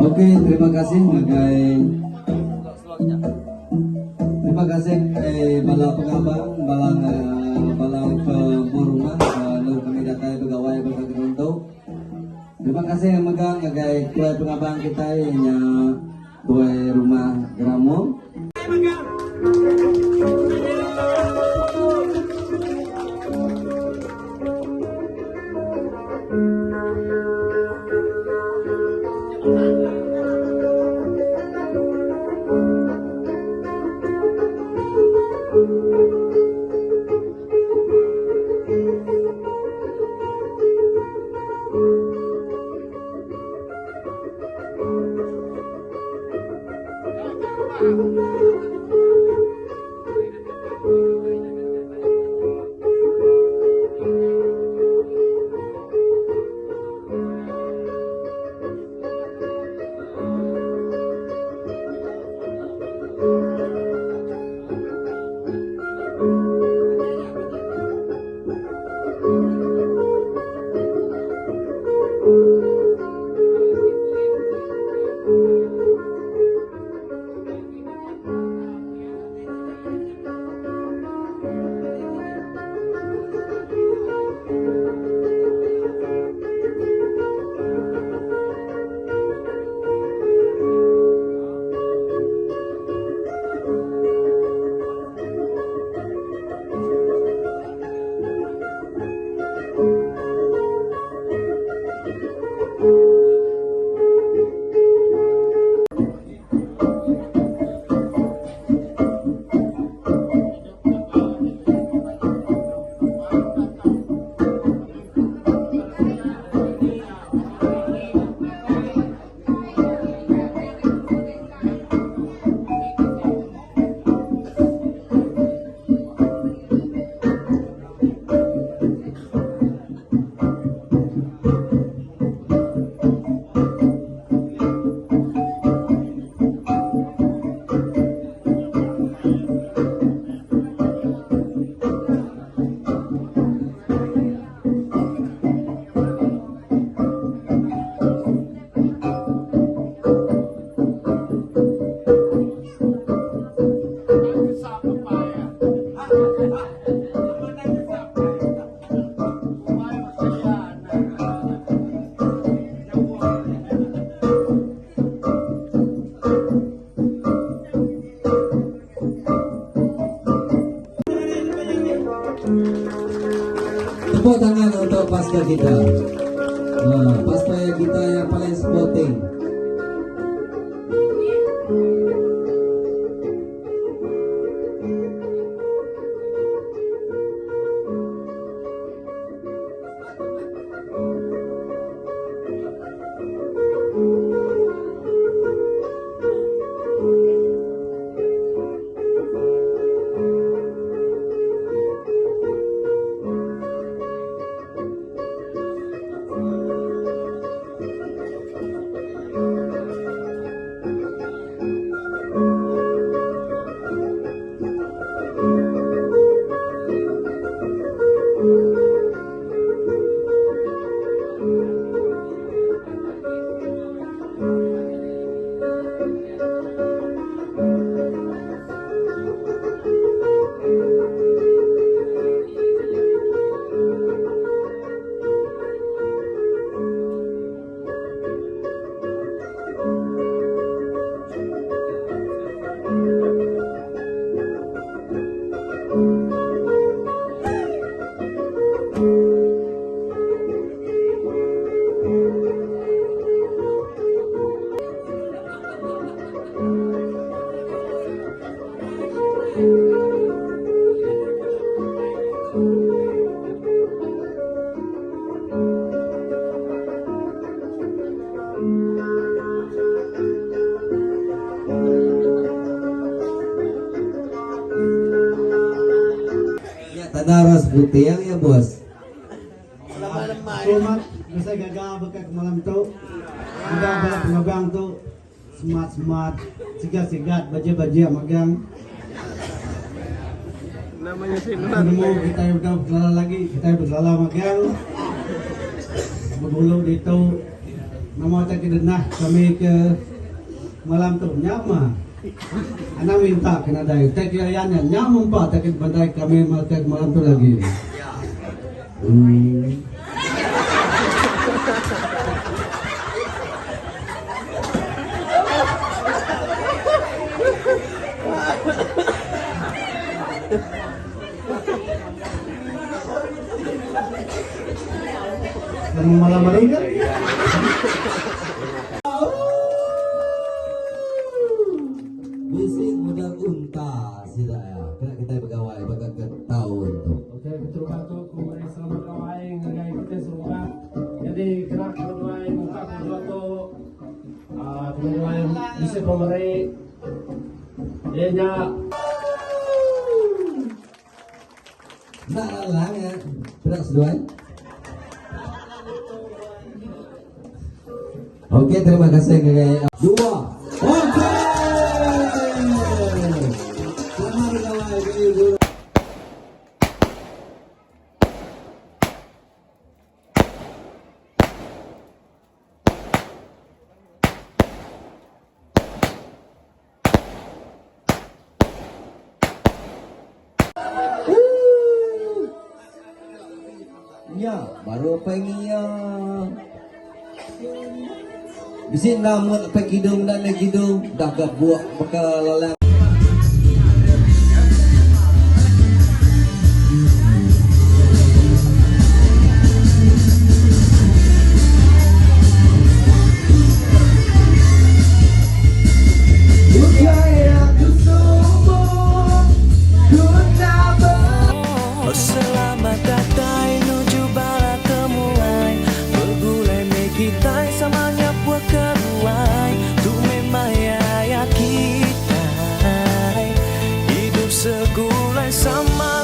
Okey, terima kasih ngagai Terima kasih ngagai bala pengabang, bala bala ke rumah lalu kami datai begawai baka ke tu. Terima kasih mega ngagai tuai pengabang kitai nya Tuai Rumah Geramong. Tepuk tangan untuk pastor kita. Ha, pastor kita yang paling sporting. Enda ras puting ya bos. Aku amat besai gaga baka ke malam tu meda bala pengabang tu semat-semat sigat-sigat bajik-bajik magang. Aku nemu kitai udah bekelala lagi kitai bekelala magang begulu ditu nama utai ke denah kami ke malam tu nya mah. Anang minta ke nadai utai ke ayan nya nya mempa utai ke dibandai kami utai ke malam tu lagi. Hmm. Malam hari kan? Bisi meda unta sida iya kena kitai begawai baka ke taun tu. Okey keterubah tu ku meri selamat gawai ngagai kitai serumah. Jadi kena kemeduai muka kemeduai tu aaa kemeduai bisi pemeri iya nya. Enda lalang ya peda seduai. Okey terima kasih ngagai dua. Okey. Selamat bergawai ke Nya baru apai ngia. Bisi enda mut apai kidung enda neh kidung dah ga buak baka lalang. Selamat datai nuju bala temuai Begulai meh kitai sama nyapuh keruai Tu meh maya aya kitai Idup segulai sama.